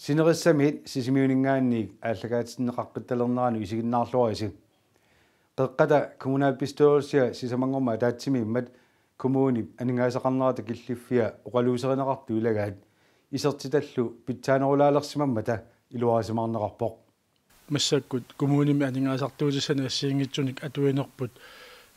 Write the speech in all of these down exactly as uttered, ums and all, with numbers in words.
Sinerissamiit Sisimiuninngaanniit aallakaatinneqaqqittalernerannut isiginnaarluarisi. Qeqqata kommunalbestyrelsia sisamanngormat ataatsimiimmat kommunip aningaasaqarnerata killiffia oqaluuserineqartut ilagaat isertitallu pitsaanerulaalersimammata iluarisimaarneqarpoq. Massakkut kommunimi aningaasartuutissanik assigiinngitsunik atuinerput,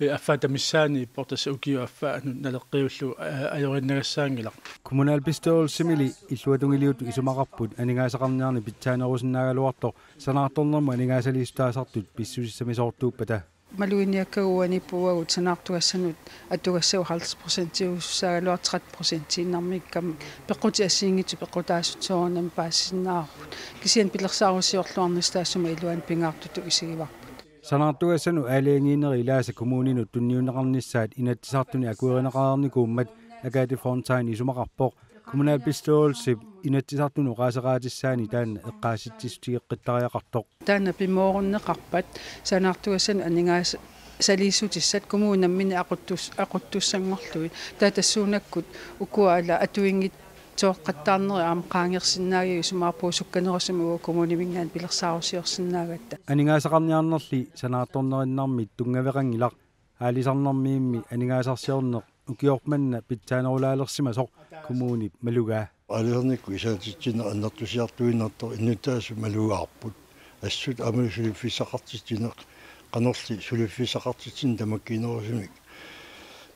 eh, affaata missaani ippoq, tassa ukiup affaanut naleqqiullugu, eh, ajorinnagassaanngilaq. Kommunalbestyrelsimili illuatungiliuttut isumaqarput aningaasaqarniarneq pitsaanerusinnaagaluartoq sanaartornermut aningaasaliissutaasartut pissusissamisoortuuppata. Maluginiakkagut uani puuagut sanaartugassanut atugassavut halvtreds procentiusussaagaluartut tretten procentiinnarmiikkami, peqqutit assigiinngitsut peqqutaasut soorunami paasisinnaavarput. Kisianni pilersaarusiorluarnissaq taassuma iluani pingaartutut isigivarput. Sanaartugassanut aalajangiinerit ilaasa kommuninut tunniunneqarnissaat Inatsisartuni akuerineqareernikuummat Agathe Fontain isumaqarpoq kommunalbestyrelsip Inatsisartunut oqaaseqaatissaani taanna eqqaasitsissutigeqqittariaqartoq. Taanna pimoorunneqarpat sanaartugassanut aningaasaliissutissat kommunit namminneq aquttus-, aquttussanngorlugit. Taava tassuunakkut ukua ala atuinngitsooqqattaarnerit aamma qaangersinnaagigut, isumaqarpunga sukkanerusumik uagut kommuniminngaanniit pilersaarusiorsinnaagatta. Aningaasaqarniarnerli sanaartornerinnarmit tunngaveqanngilaq. Aalisarnermiimmi aningaasarsiorneq ukioq manna pitsaanerulaalersimasoq kommunip malugaa. Aalisarnikkut isaatitsineq annertusiartuinnartoq innuttaasut malugaarput. Assut aamma suliffissaqartitsineq, qanorli suliffissaqartitsineq tamakkiinerusumik,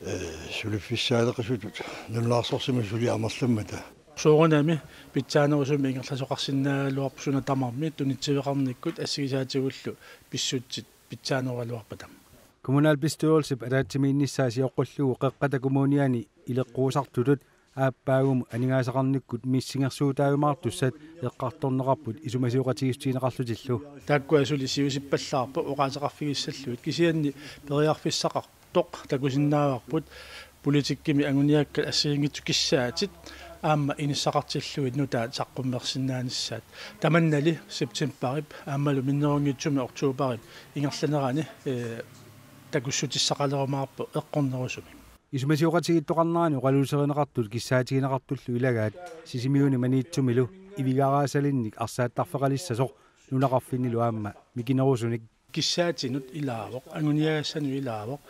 eh, suliffissaaleqisutut nunarsorsimasut suli amerlammata. Soorunami pitsaanerusumik ingerlasoqarsinnaagaluarpoq suna tamarmi tunitsiveqarnikkut assigisaatigullu pissutsit pitsaanerugaluarpata. Kommunalbestyrelsip ataatsimiinnissaa sioqqullugu Qeqqata Kommuniani ileqquusartutut aappaagumut aningaasaqarnikkut missingersuutaajumaartussat eqqartorneqarput isumasioqatigiissutigineqarlutillu. Taakkua suli siusippallaarput oqaaseqarfigissallugit, kisianni periarfissaqartoq takusinnaavarput politikkimi anguniakkat assigiinngitsut kissaatit aamma inissaqartillugit nutaat saqqummersinnaanissaat. Tamannali septemberip aammalu minnerunngitsumik oktoberip ingerlanerani, eh, takussutissaqalerumaarpoq eqqornerusumik. Isumasioqatigiittoqarnerani oqaluuserineqartut kissaatigineqartullu ilagaat Sisimiuni Maniitsumilu Ivigaaraasalinnik arsaattarfeqalissasoq nunaqarfinnilu aamma mikinerusunik. Kissaatinut ilaavoq, anguniagassanut ilaavoq,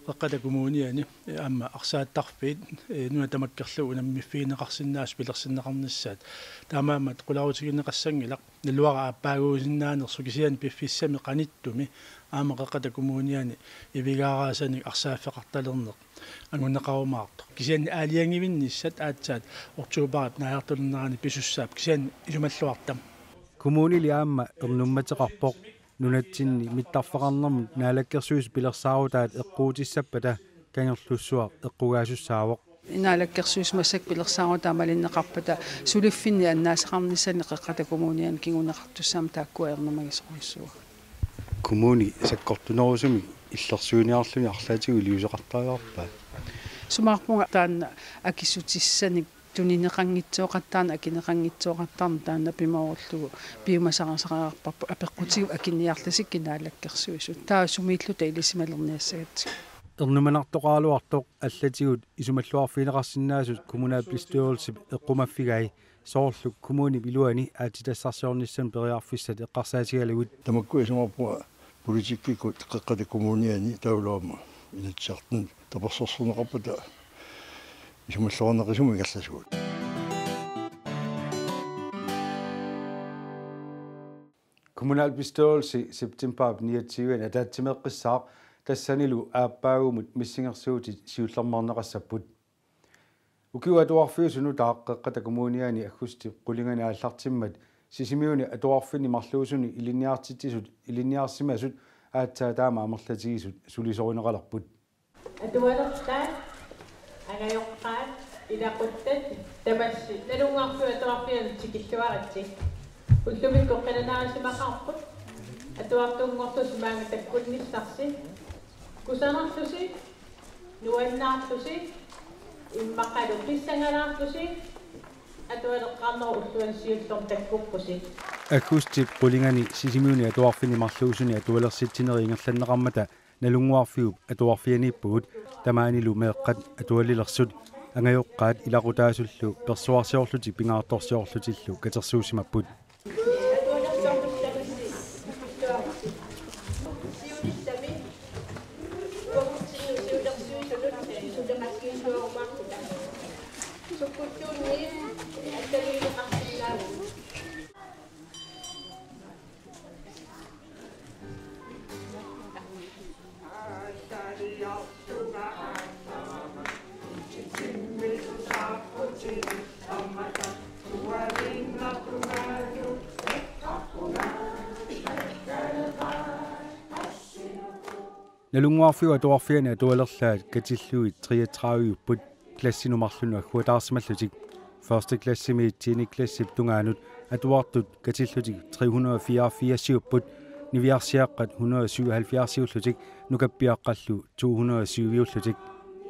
Qeqqata Kommuniani, eh, aamma arsaattarfiit, eh, nuna tamakkerlugu unammiffigineqarsinnaasut pilersinneqarnissaat. Taamaammat qularutigineqassanngilaq naluara aappaaguusinnaanersoq, kisianni piffissami qanittumi aamma Qeqqata Kommuniani Ivigaaraasanik arsaaffeqartalerneq anguneqarumaartoq. Kisianni aalajangiinnissat aatsaat oktoberip naajartulernerani pisussaavoq, kisianni isumalluarta. Kommunili aamma ernummateqarpoq. Nunatsinni mittarfeqarnermut Naalakkersuisut pilersaarutaat eqquutissappata Kangerlussuaq eqqugaasussaavoq. Naalakkersuisut massakkut pilersaarutai malinneqarpata suliffinni annaasaqarnissani Qeqqata Kommuniani kinguneqartussaammat taakkua ernumagisorujussuuagut. Kommuni sakkortunerusumik illersuiniarluni arlaatigut iliuuseqartariaqarpa? Isumaqarpunga taanna akissutissanik tunineqanngitsooqattaarneq, akineqanngitsooqattaarneq taanna pimoorullugu piumasarisariaqarparput apeqqutigut akiniarlisikkit Naalakkersuisut. Taava sumiilluta ilisimalerniassagatsigu. Ernumanartoqaraluartoq allatigut isumalluarfigineqarsinnaasut kommunalbestyrelsip eqqumaffigai, soorlu kommunip iluani aatsitassarsiornissamut periarfissat eqqarsaatigalugit. Tamakku isumaqarpunga politikkikkut Qeqqata Kommuniani taavalu aamma Inatsisartuni tapersersorneqarpata isumalluarneqisumut ingerlasugut. Kommunalbestyrelsi septemberip niogtyve ataatsimeeqqissaaq, tassanilu aappaagumut missingersuutit siullermeerneqassapput. Ukiut atuarfiusut nutaaq Qeqqata Kommuniani aggustip qulingani aallartimmat Sisimiuni atuarfinni marluusuni ilinniartitsisut ilinniarsimasut aatsaat taama amerlatigisut sulisorineqalerput. Atualertaat, angajoqqaat, ilaquttat, tamassi, Nalunnguarfiup Atuarfiani tikilluaritsi. Ullumikkut qilanaarisimaqaarput, atuartunngortusi maanga takkunnissarsi. Kusanarlusi, nuannaarlusi, immaqalu pissangalaarlusi, atualeqqaarnerup ulluani siullermi takkuppusi. Aggustip qulingani Sisimiuni atuarfinni marluusuni atualersitsinerit ingerlanneqarmata Nalunnguarfiup Atuarfianiippugut, tamaanilu meeqqat atualilersut. Angajoqqaat ilaqutaasullu persuarsiorlutik pingaartorsiorlutillu katersuussimapput. Nalunnguarfiup Atuarfiani atualerlaat katillugit treogtredive-upput klassinut marlunut agguataarsimallutik. Første klassimiit tiende klassip tungaanut atuartut katillutik tre hundrede og fireogfirs-iupput, niviarsiaqqat hundrede og syvoghalvfjerds-iullutik, nukappiaqqallu to hundrede og syv-iullutik.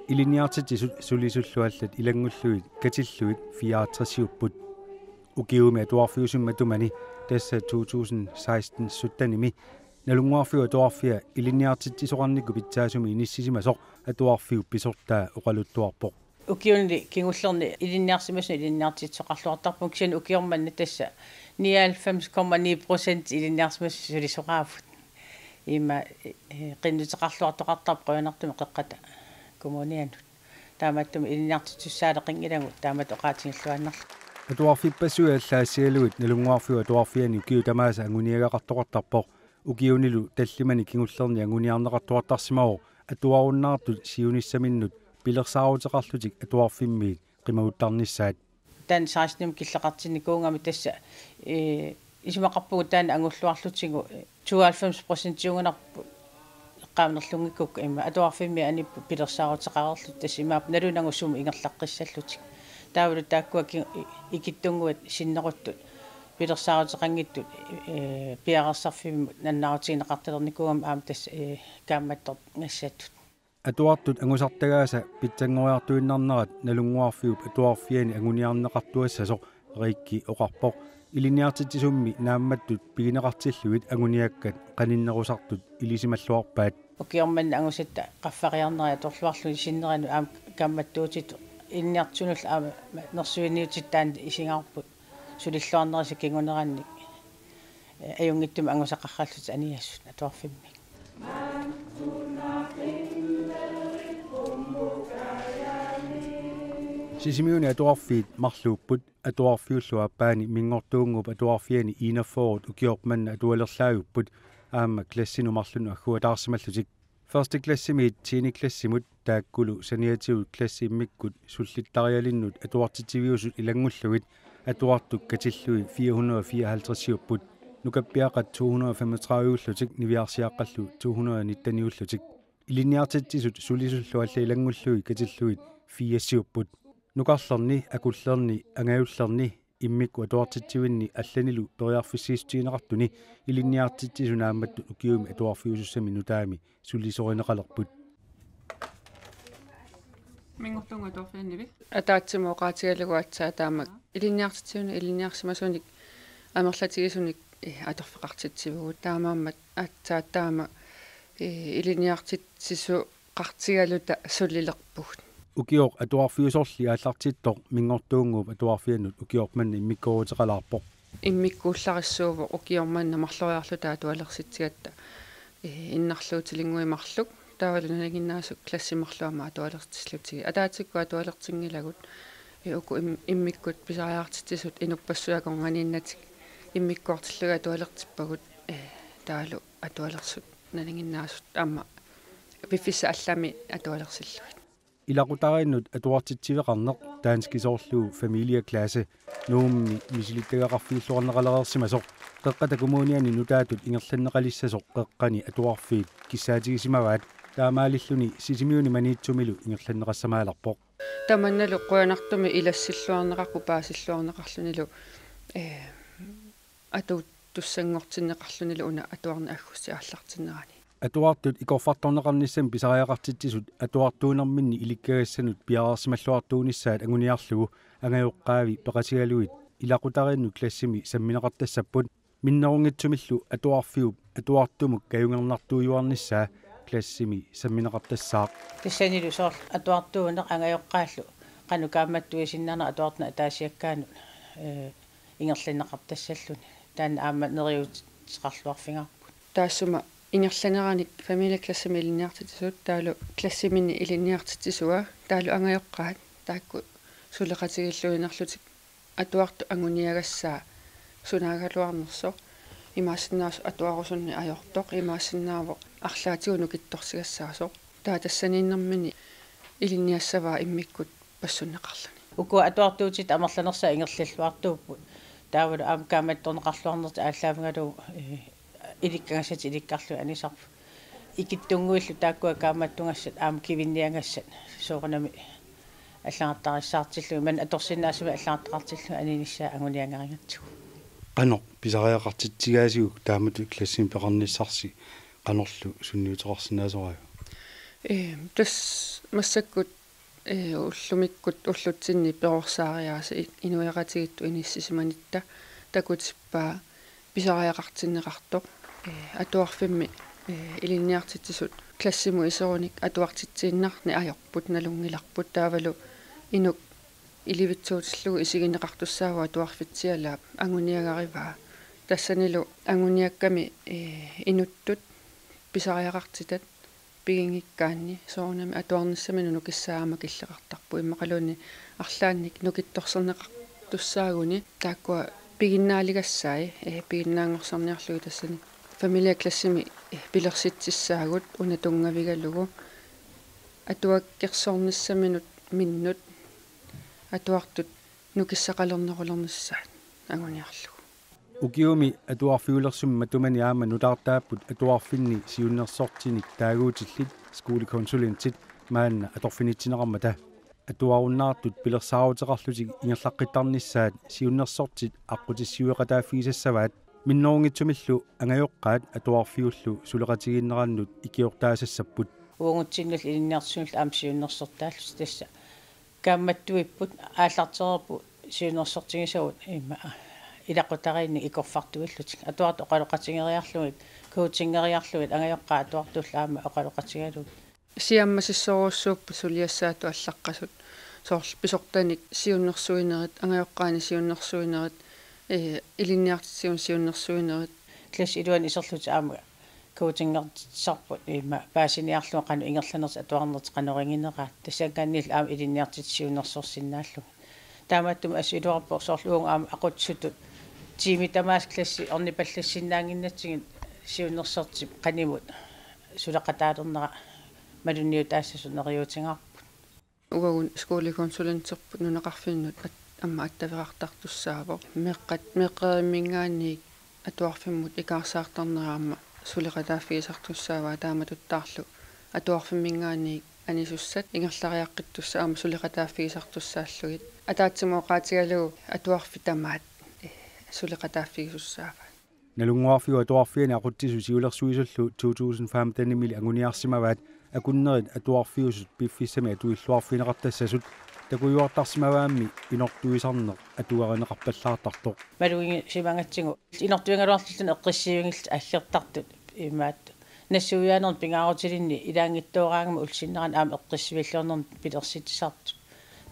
Ilinniartitsisut sulisullu allat ilanngullugit katillugit fireogtres-iupput. Ukiumi atuarfiusumi matumani, tassa to tusind seksten syttenimi, Nalunnguarfiup Atuarfia ilinniartitsisoqarnikkut pitsaasumik inissisimasoq atuarfiup pisortaa oqaluttuarpoq. Ukiuni kingullerni ilinniarsimasunut ilinniartitsisoqarluartarpunga, kisianni ukioq manna tassa nioghalvfems komma ni procent ilinniarsimasut sulisoqaapput. Ima, eh, qinnuteqarluartoqartarpoq qujanartumik Qeqqata Kommunianut. Taamaattumik ilinniartitsissaaleqanngilagut taamatut oqaatigilluinnarlugu. Atuarfippassuit allaassigalugit Nalunnguarfiup Atuarfiani ukiut tamaasa anguniagaqartoqartarpoq. Ukiunilu tallimani kingullerni anguniarneqartoqartarsimavoq atuarunnaartut siunissaminnut pilersaaruteqarlutik atuarfimmiit qimaguttarnissaat. Taanna sekstenimut killeqartinnikuugama tassa, eh, isumaqarpugut taanna angulluarlutigu, eh, tooghalvfems procentiugunarpoq eqqaanerlunngikkukku, ima atuarfimmi anipput pilersaaruteqareerlutik, tassa imaappoq nalunagu sumut ingerlaqqissallutik. Taavalu taakkua ki-, i-, ikittunnguit sinneruttut pilersaaruteqanngitsut, eh, piareersarfimmut nalunaarutigineqartalernikuugami aamma tassa, eh, kaammattornassattut. Atuartut angusartagaasa pitsanngoriartuinnarnerat Nalunnguarfiup Atuarfiani anguniarneqartuassasoq Rikki oqarpoq. Ilinniartitsisummi naammattut pigineqartillugit anguniakkat qaninnerusartut ilisimalluarpaat. Ukioq manna angusatta qaffariarneri atorluarlugit sinneranut aamma kaammattuutitut ilinniartitsisunullu aamma nersuiniutitut taanna isigaarput sulilluarnerisa kingunerannik, eh, ajunngitsumik angusaqarallutik aniaasut atuarfimmi. Sisimiuni atuarfiit marluupput, atuarfiullu aappaani Minngortuunnguup Atuarfiani enogfyrre ukioq manna atualerlaajupput aamma klassinut marlunut agguataarsimallutik. Første klassimiit tiende klassimut taakkulu saniatigut klassit immikkut sullittarialinnut atuartitsiviusut ilanngullugit atuartut katillugit fire hundrede og fireoghalvtreds-iupput, nukappiaqqat to hundrede og femogtredive-ullutik niviarsiaqqallu to hundrede og nitten-iullutik. Ilinniartitsisut sulisullu allat ilanngullugit katillugit firs-iupput. Nukarlerni, akullerni, angajullerni, immikkut atuartitsivinni allanilu periarfissiissutigineqartuni ilinniartitsisut naammattut ukiumi atuarfiusussami nutaami sulisorineqalerput. Minngortuunnguup Atuarfiannivi? Ataatsimut oqaatigalugu aatsaat taama ilinniartitsivini ilinniarsimasunik amerlatigisunik, eh, atorfeqartitsivugut, taamaammat aatsaat taama, eh, ilinniartitsisoqartigaluta sulilerpugut. Ukioq atuarfiusorli aallartittoq Minngortuunnguup Atuarfiannut ukioq manna immikkooruteqalaarpoq. Immikkuullarissuuvoq ukioq manna marloriarluta atualersitsigatta, eh, innarluutilinnguit marluk, taavalu nalinginnaasut klassit marluk aamma atualertillugit. Ataatsikkut atualertinngilagut, eh, uku im-, immikkut pisariaqartitsisut inuppassuit akornanniinnatik immikkoortillugit atualertippagut, eh, taavalu atualersut nalinginnaasut aamma piffissap allami atualersillugit. Ilaqutariinnut atuartitsiveqarneq, danskisoorlugu familieklasse, Nuummi misilittagaqarfiilluarneqalereersimasoq Qeqqata Kommuniani nutaatut ingerlanneqalissasoq qeqqani atuarfiit kissaatigisimavaat, taamaalilluni Sisimiuni Maniitsumilu ingerlanneqassamaalerpoq. Tamannalu qujanartumik ilassilluarneqarpoq paasilluarneqarlunilu, eh, atuuttussanngortinneqarlunilu una atuarneq aggustip aallartinnerani. Atuartut ikorfartorneqarnissamik pisariaqartitsisut atuartuunerminni ilikkagassanut piareersimalluartuunissaat anguniarlugu angajoqqaavi peqatigalugit ilaqutariinnut klassimi sammineqartassapput. Minnerunngitsumillu atuarfiup atuartumut kajungernartuujuarnissaa klassimi sammineqartassaaq. Tassanilu soorlu atuartuuneq angajoqqaallu Qanoq kaammattuisinnaanerat atuartut ataasiakkaanut, ee, ingerlanneqartassalluni. Taanna aamma neriuuteqarluarfigaarput. Taassuma ingerlaneranik familieklassimi ilinniartitsisut taavalu klassiminni ilinniartitsisua taavalu angajoqqaat taakku suleqatigiilluinnarlutik atuartut anguniagassaat sunaagaluarnersoq, imaassinnaasoq atuarusunneq ajortoq, imaassinnaavoq arlaatigut nukittorsigassaasoq. Taava tassaniinnermini ilinniassavaa immikkut passunneqarluni. Ukua atuartuutit amerlanersaat ingerlalluartuupput. Taavalu aamma kaammattorneqarluarnertik aallaavigalugu, ee, ilikkagassatik ilikkarlugit anisarput. Ikittunnguillu taakkua kaammattugassat aamma kivinniagassat soorunami allagartarissaartillugit, maani atorsinnaasumik allagartaqartillugit aninissaat anguniagarigatsigu. Qanoq pisariaqartitsigaasiuk taamatut klassimi peqarnissarsi, qanorlu sunniuteqarsinnaasoraajuk? Ee, tassa massakkut, ee, ullumikkut ullutsinni perorsaariaaseq i-, inuiaqatigiittut inissisimanitta takutippaa pisariaqartinneqartoq, ee, atuarfimmi, ee, ilinniartitsisut klassimut iserunik atuartitsiinnarneq ajorput, nalunngilarput, taavalu inuk ilivitsuutillugu isigineqartussaavoq atuarfitsialaap, anguniagarivaa. Tassanilu anguniakkami, ee, inuttut pisariaqartitat piginngikkaanni soorunami atuarnissaminut nukissaa aamma killeqartarpoq, immaqaluunniit arlaannik nukittorserneqartussaaguni taakkua piginnaaligassai, ee, piginnaanngorsarniarlugit tassani familieklassimi, ee, pilersitsissaagut una tunngavigalugu atuakkersornissaminut minnut atuartut nukissaqalernerulernissaat anguniarlugu. Ukiumi atuarfiulersumi matumani aamma nutaartaapput atuarfinni siunnersortinik taaguutillit skolekonsulentit maanna atorfinitsineqarmata. Atuarunnaartut pilersaaruteqarlutik ingerlaqqittarnissaat siunnersortit aqqutissiueqataaffigisassavaat, minnerunngitsumillu angajoqqaat atuarfiullu suleqatigiinnerannut ikiortaasassapput. Uagutsinnullu ilinniartitsisunullu aamma siunnersortaallutik tassa kaammattuipput, aallartereerput siunnersortigisagut immaqa ilaqutariinnik ikorfartuillutik. Atuartut oqaloqatigeriarlugit, coachingeriarlugit, angajoqqaat atuartullu aamma oqaloqatigalugit. Siammasissorujussuupput suliassaatut allaqqasut, soorlu pisortanik siunnersuinerit, angajoqqaanni siunnersuinerit, ee, ilinniartitsisunut siunnersuinerit. Klassit iluanni iserlutik aamma coachingertitsisarput immaqa paasiniarlugu qanoq ingerlanertik atuarnertik qanoq igineraat. Tassanngaanniillu aamma ilinniartitsisut siunnersorsinnaallugit. Taamaattumik assut iluarpoq soorlu uagut aamma aqutsisutut tiimit tamaasa klassit ornipallassinnaannginnatsigit siunnersortip qanimut suleqataalernera malunniutaassasut neriuutigaarput. Uagut skolekonsulenterput nunaqarfinnut at-, aamma attaveqartartussaavoq. Meeqqat, meeqqerimminngaanniit atuarfimmut ikaarsaartarnera aamma suleqataaffigisartussaavaa, taamatuttaarlu atuarfimminngaanniit anisussat ingerlariaqqittussat aamma suleqataaffigisartussaallugit. Ataatsimut oqaatigalugu atuarfik tamaat, eh, suleqataaffigisussaavaat. Nalunnguarfiup Atuarfiani aqutsisut siulersuisullu to tusind femtenimili anguniarsimavaat akunnerit atuarfiusut piffissami atuilluarfigineqartassasut takujuartarsimavaammi inortuisarneq atuarineqarpallaartartoq. Malugisimangatsigu inortuigaluarlutillu eqqissiivigillutik aggertartut imaattoq. Nassuiaanermi pingaarutilinni ilaanngitsooraangami ullut sinnerani aamma eqqissivilluarnermi pilersitsisartut.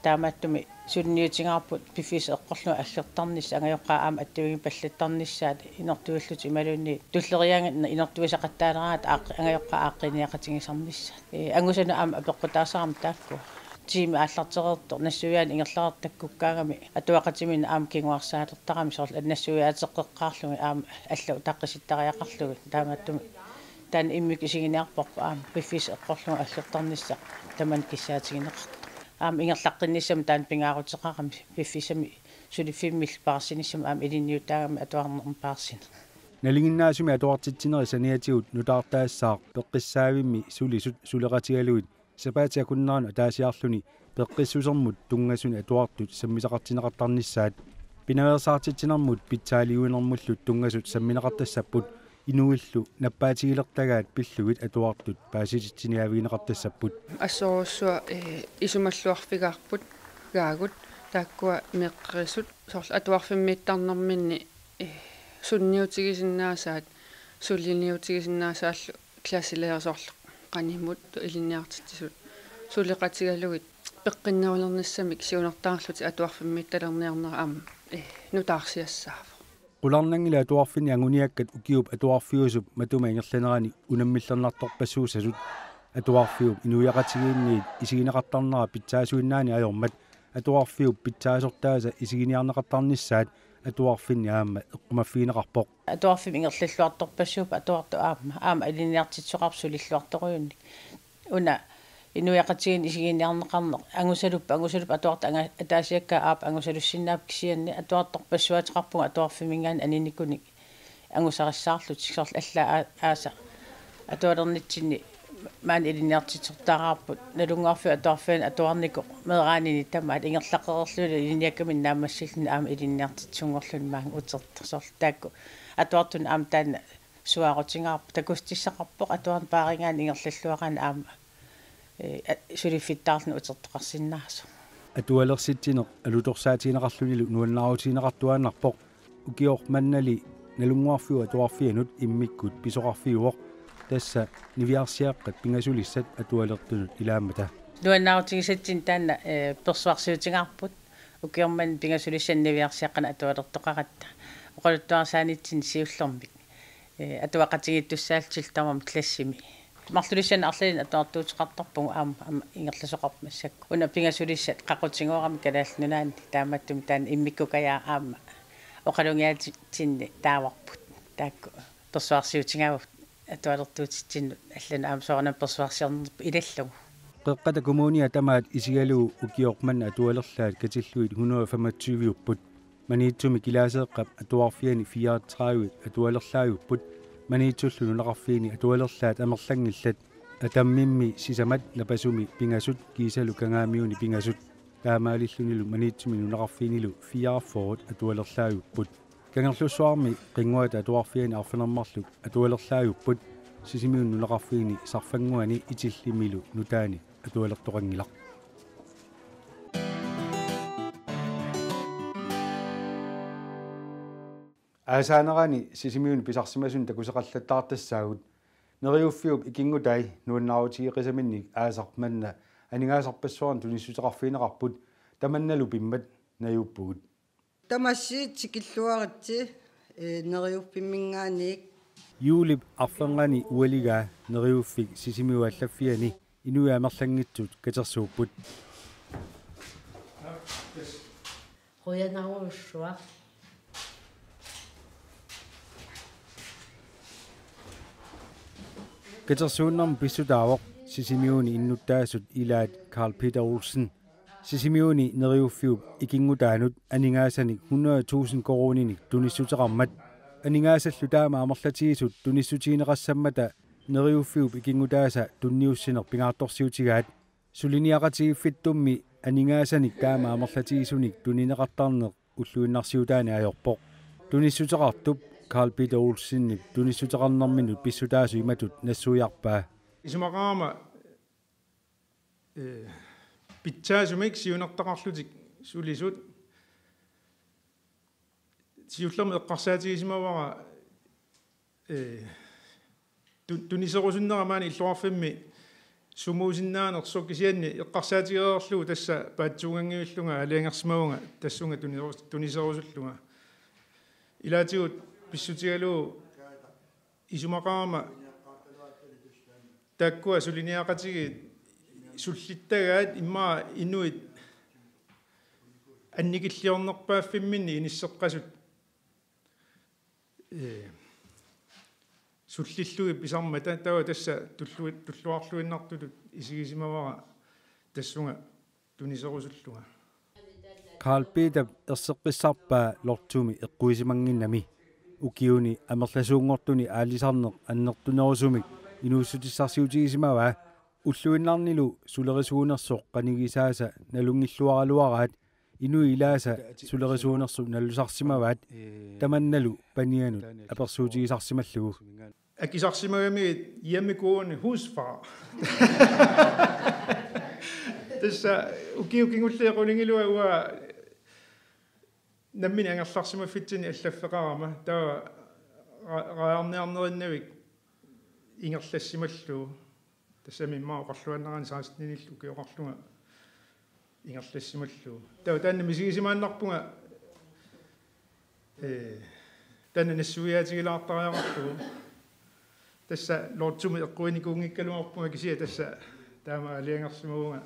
Taamaattumik suliniutigaarput piffissaq eqqorlugu aggertarnissaq, angajoqqaat aamma attuigipallattarnissaat inortuillutik imaluunniit tulleriiaannarlutik inortuisaqattaaleraangat aaqqi-, angajoqqaat aaqqinniaqatigisarnissaat. Ee, angusani aamma apeqqutaasarami taakku. Tiimi aallartereertoq nassuiaaneq ingerlareersoq takkukkaangami atuaqatiminnik aamma kinguarsaalertarami, soorlu nassuiaateqqeqqaarlugit aamma allat utaqqisittariaqarlugit, taamaattumik taanna immikkut isiginiarparput aamma piffissaq eqqorlugu aggertarnissaq tamanna kissaatigineqartoq. Aamma ingerlaqqinnissamut taanna pingaaruteqarami piffissami suliffimmillu paarsinissamut aamma ilinniutaagami atuarnermut paarsineq. Nalinginnaasumik atuartitsinerit saniatigut nutaartaassaaq peqqissaavimmi sulisut suleqatigalugit sapaatip akunneranut ataasiarluni peqqissusermut tunngasunik atuartut sammisaqartinneqartarnissaat. Pinaveersaartitsinermut pitsaaliuinermullu tunngasut sammineqartassapput, inuillu nappaatigilertagaat pillugit atuartut paasititsiniaavigineqartassapput. Assorujussuaq, eh, isumalluarfigaarput gaagut, taakkua meeqqerisut, soorlu atuarfimmiittarnerminni, eh, sunniutigisinnaasaat, suliniutigisinnaasaat klasselærer soorlu qanimut ilinniartitsisut suleqatigalugit peqqinnerulernissamik siunertaraluarlutik atuarfimmiittalerniarnera aamma, eh, nutaarsiassaavoq. Qularnanngilaq atuarfinni anguniakkat ukiup atuarfiusup matuma ingerlanerani unammillernartorpassuussasut. Atuarfiup inuiaqatigiinniit isigineqartarnera pitsaasuinnaani ajormat atuarfiup pitsaasortaasa isiginiarneqartarnissaat atuarfinni aamma eqqumaffigineqarpoq. Atuarfimmi ingerlalluartorpassuupput atuartut aamma, aamma ilinniartitsisoqarput sulilluartorujunnik. Una inuiaqatigiinni isiginiarneqarneq angusalupput, angusalupput atuartut anga-, ataasiakkaat aap angusalussinnaapput kisianni atuartorpassuaateqarpunga atuarfimminngaanniit aninikunik angusarissaarlutik soorlu allaat aa-, aasaq atualernitsinni maani ilinniartitsisortaaraarput Nalunnguarfiup Atuarfiani atuarnikoq meeraanini tamaat ingerlaqereerluni ilinniakkaminni naammassilluni aamma ilinniartitsisunngorluni maanga utertoq soorlu taakku atuartunut aamma taanna suaarutigaarput takussutissaqarpoq atuarneq paarigaanni ingerlalluaraanni aamma, eh, a-, suliffittaarluni utertoqarsinnaasoq. Atualersitsineq alutorsaatigineqarlunilu nuannaarutigineqartuaannarpoq. Ukioq mannali Nalunnguarfiup Atuarfianut immikkut pisoqarfiuvoq. Tassa niviarsiaqqat pingasulissat atualertunut ilaammata. Nuannaarutigisatsinnut taanna, eh, persuarsiutigaarput. Ukioq manna pingasulissani niviarsiaqqanut atualertoqaratta. Oqaluttuarsaanitsinni siullermik. Eh, atuaqatigiittussaallutillu tamarmik klassimi. Marlulissanik arlalinnik atuartuuteqartarpugut aamma, aamma ingerlasoqarpoq massakkut. Una pingasulissat qaqutigooramik Kalaallit Nunaanni taamaattumik taanna immikkukajaaq aamma oqalugiaatitsinni taavarput. Taakku persuarsiutigaavut atualertuutitsinnut allanut aamma soorunami persuarsiornerput ilallugu. Qeqqata Kommunia tamaat isigalugu ukioq manna atualerlaat katillugit hundrede og femogtyve-upput. Maniitsumi Kilaaseeqqap Atuarfiani fireogtredive atualerlaajupput, Maniitsullu nunaqarfiini atualerlaat amerlanngillat, Atammimmi sisamat, Napasumi pingasut kiisalu Kangaamiuni pingasut. Taamaalillunilu Maniitsumi nunaqarfiinilu fireogfyrre atualerlaajupput. Kangerlussuarmi Qinnguata Atuarfiani arfineq-marluk atualerlaajupput, Sisimiuni nunaqarfiini Sarfannguani Itillimilu nutaani atualertoqanngilaq. Aasaanerani Sisimiuni pisarsimasunut takuseqallattaartassaagut. Neriuffiup ikinngutai nuannaarutigeqisaminnik aasaq manna aningaasarpassuarnik tunissuteqarfigineqarput, tamannalu pimmat najuuppugut. Tamassi tikilluaritsi, eh, Neriuffimminngaanniit. Juulip arfernani ualigaa Neriuffik Sisimiut allaffiani inuit amerlanngitsut katersuupput. Qujanarujussuaq. Katersuunnermut pissutaavoq Sisimiuni innuttaasut ilaat Karl Peter Olsen. Sisimiuni Neriuffiup ikinngutaanut aningaasanik hundrede tusind koruuninik tunissuteqarmat, aningaasallu taama amerlatigisut tunissutigineqassammata Neriuffiup ikinngutaasa tunniussineq pingaartorsiutigaat, suliniaqatigiiffittummi aningaasanik taama amerlatigisunik tunineqartarneq ulluinnarsiutaani ajorpoq. Tunissuteqartup Karl Peter Olsenip tunissuteqarnerminut pissutaasut imatut nassuiarpaa. Isumaqarama, eh, pitsaasumik siunertaqarlutik sulisut. Siullermik eqqarsaatigisimavara, eh, tu-, tuniserusunnera maani illoqarfimmi sumuusinnaanersoq, kisianni eqqarsaatigereerlugu tassa paatsuunganngivillunga aalajangersimavunga tassunga tuniserus-, tuniserusullunga. Ilaatigut pissutigalugu isumaqarama taakkua suliniaqatigiit sullittagaat immaqa inuit annikilliornerpaaffimminni inisseqqasut, ee, sullillugit pisarmata, taava tassa tullu-, tulluarluinnartutut isigisimavara tassunga tuniserusullunga. Karl Peterip erseqqissarpaa Lortumi eqquisimannginnami. Ukiuni amerlasuunngortuni aalisarneq annertunerusumik inuussutissarsiutigisimavaa, ulluinnarnilu sulerisuunersoq qanigisaasa nalunngilluaraluaraat, inuit ilaasa sulerisuunersut nalusarsimavaat, tamannalu panianut apersuutigisarsimallugu. Akisarsimagamigit hjemmegående husfar. Tassa ukiut kingulliit qulingiluat uanga nammineq angerlarsimaffitsinni allaffeqarama. Taava ra-, raajarniarnerinnavik ingerlassimallugu. Tassami immaqa oqarluaannarani seksten-inillu ukioqarlunga ingerlassimallugu. Taava taanna misigisimaannarpunga, ee, taanna nassuiaatigilaartariaqarlugu. Tassa Lortsumik eqquinikuunngikkaluarpunga kisianni tassa taama aalajangersimavunga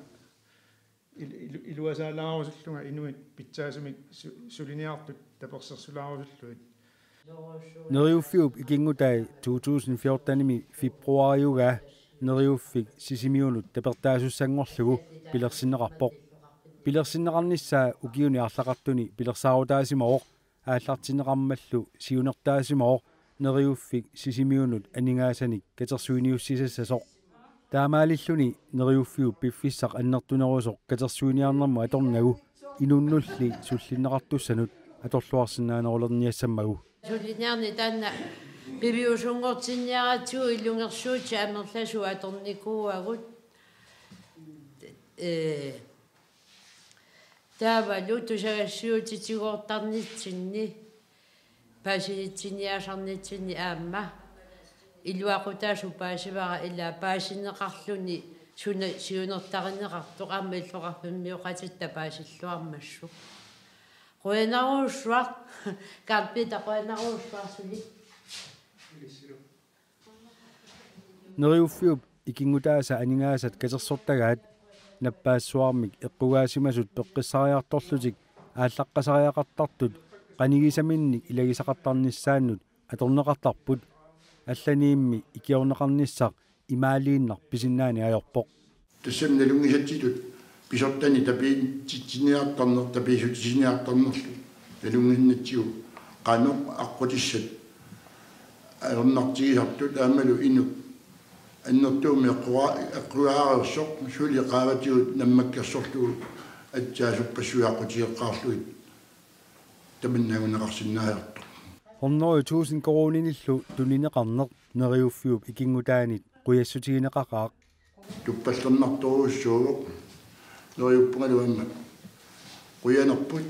il-, il-, iluasaalaarusullunga inuit pitsaasumik su-, suliniartut tapersersulaarusullugit. Neriuffiup ikinngutai to tusind fjortenimi februariugaa Neriuffik Sisimiunut tapertaasussanngorlugu pilersinneqarpoq. Pilersinneqarnissaa ukiuni arlaqartuni pilersaarutaasimavoq, aallartinneqarmallu siunertaasimavoq Neriuffik Sisimiunut aningaasanik katersuiniussisassasoq. Taamaalilluni Neriuffiup piffissaq annertunerusoq katersuiniarnermut atornagu inunnulli sullinneqartussanut atorluarsinnaanerulerniassammagu. Sulliniarneq taanna piviusunngortinniaratsigu ilungersuutit amerlasuut atornikuuagut. Ee, taavalu tusagassiuutitigoortarnitsinni, paasinitsiniaasarnitsinni aamma iluaqutaasut paasivara, ilaa paasinneqarluni suna siunertarineqartoq aamma illoqarfimmioqatitta paasilluarmassuk. Qujanarujussuaq, Karl Peter, qujanarujussuaq suli. Neriuffiup ikinngutaasa aningaasat katersortagaat nappaassuarmik eqqugaasimasut peqqissariartorlutik aallaqqasariaqartartut qanigisaminnik ilagisaqartarnissaannut atorneqartarput, allaniimmi ikiorneqarnissaq imaaliinnaq pisinnaaneq ajorpoq. Tassami nalunngisatsitut pisortani tapiitsitsiniartarneq, tapiissutsiniartarnerlu nalunnginnatsigu qanoq aqqutissat ajornartigisartut aammalu inuk annertuumik eqqua-, eqqugaareersoq suli qaavatigut nammakkersorlugu aatsaat suorpassuit aqqutigeqqaarlugit tamanna anguneqarsinnaalertoq. Hundrede tusind koruuninillu tunineqarneq Neriuffiup ikinngutaanit qujassutigineqaqaaq. Tuppallernartorujussuuvoq. Neriuppungalu aamma qujanerput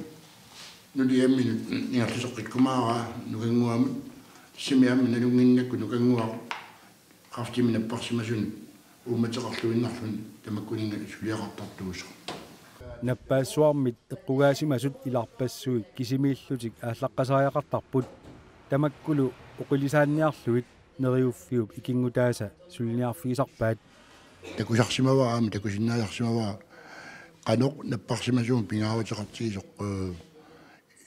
nuliamminut ingerlateqqikkumaaraa Nukannguamut, tassami aamma nalunnginnakku Nukannguaq kræftimik napparsimasunut uummateqarluinnarluni tamakkuninnga suliaqartartuusoq. Nappaassuarmit eqqugaasimasut ilarpassuit kisimiillutik aallaqqasariaqartarput, tamakkulu oqilisaanniarlugit Neriuffiup ikinngutaasa suliniarfigisarpaat. Takusarsimavara aamma takusinnaasarsimavara qanoq napparsimasuumik pingaaruteqartigisoq, ee,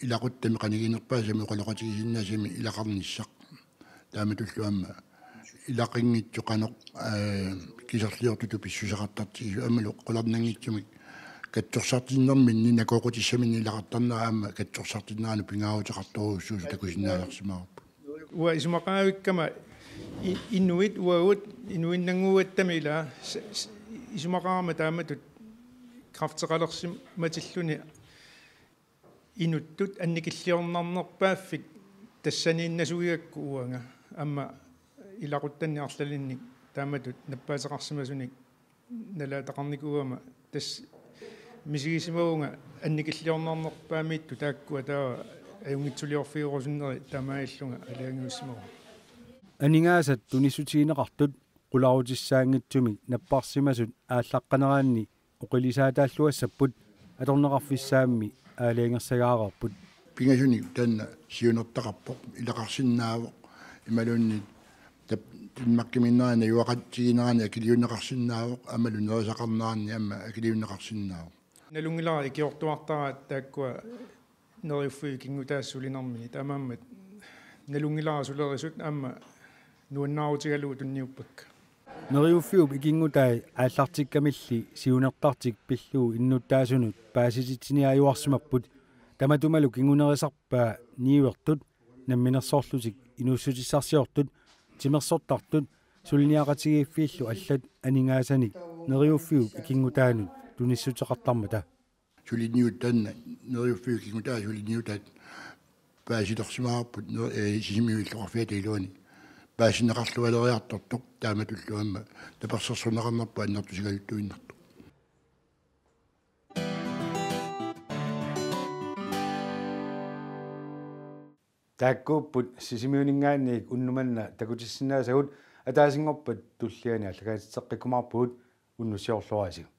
ilaquttami qaniginerpaasami oqaloqatigisinnaasami ilaqarnissaq. Taamatullu aamma ilaqinngitsoq qanoq, ee, kiserliortutut pissuseqartartigisoq aammalu qularnanngitsumik katsorsartinnerminni nakooqutissaminni ilaqartarnera aamma katsorsartinneranut pingaaruteqartorujussuusoq takusinnaasarsimavarput. Uanga isumaqaravikkama i-, inuit uagut inuinnannguugattami ilaa s-, s-, isumaqarama taamatut kræfteqalersimatilluni inuttut annikilliornarnerpaaffik tassaniinnasugigakku uanga aamma ilaquttannik arlalinnik taamatut nappaateqarsimasunik nalaataqarnikuugama tassa misigisimavunga annikilliornarnerpaamiittut taakkua taava ajunngitsuliorfigerusunneri taamaalillunga aalajangiussimavunga. Aningaasat tunissutigineqartut qularutissaanngitsumik napparsimasut aallaqqaneranni oqilisaataalluassapput atorneqarfissaammi aalajangersagaareerput. Pingasunik taanna siunertaqarpoq, ilaqarsinnaavoq, imaluunniit tap-, Danmarkimiinnerani najugaqatigiinnerani akiliunneqarsinnaavoq, aammalu nerisaqarneranni aamma akiliunneqarsinnaavoq. Nalunngilara ikiortuartaraat taakkua Neriuffiup ikinngutaasa sulinermini, taamaammat nalunngilara sulerisut aamma nuannaarutigalugu tunniuppakka. Neriuffiup ikinngutai aallartikkamilli siunertartik pillugu innuttaasunut paasititsiniaajuarsimapput, tamatumalu kingunerisarpaa niuertut, namminersorlutik inuussutissarsiortut, timersortartut, suliniaqatigiiffiillu allat aningaasanik Neriuffiup ikinngutaanut tunissuteqartarmata. Suliniut taanna, Neriuffiup ikinngutaasa suliniutaat paasilersimavarput, ner-, ee, Sisimiut illoqarfiata iluani. Paasinneqarlualeriartortoq taamatullu aamma tapersersorneqarnerput annertusigaluttuinnartoq. Taakkuupput Sisimiuninngaanniit unnuk manna takutissinnaasagut, ataasinngorpat tulliani aallakaatitseqqikkumaarpugut, unnussiorluarisiuk.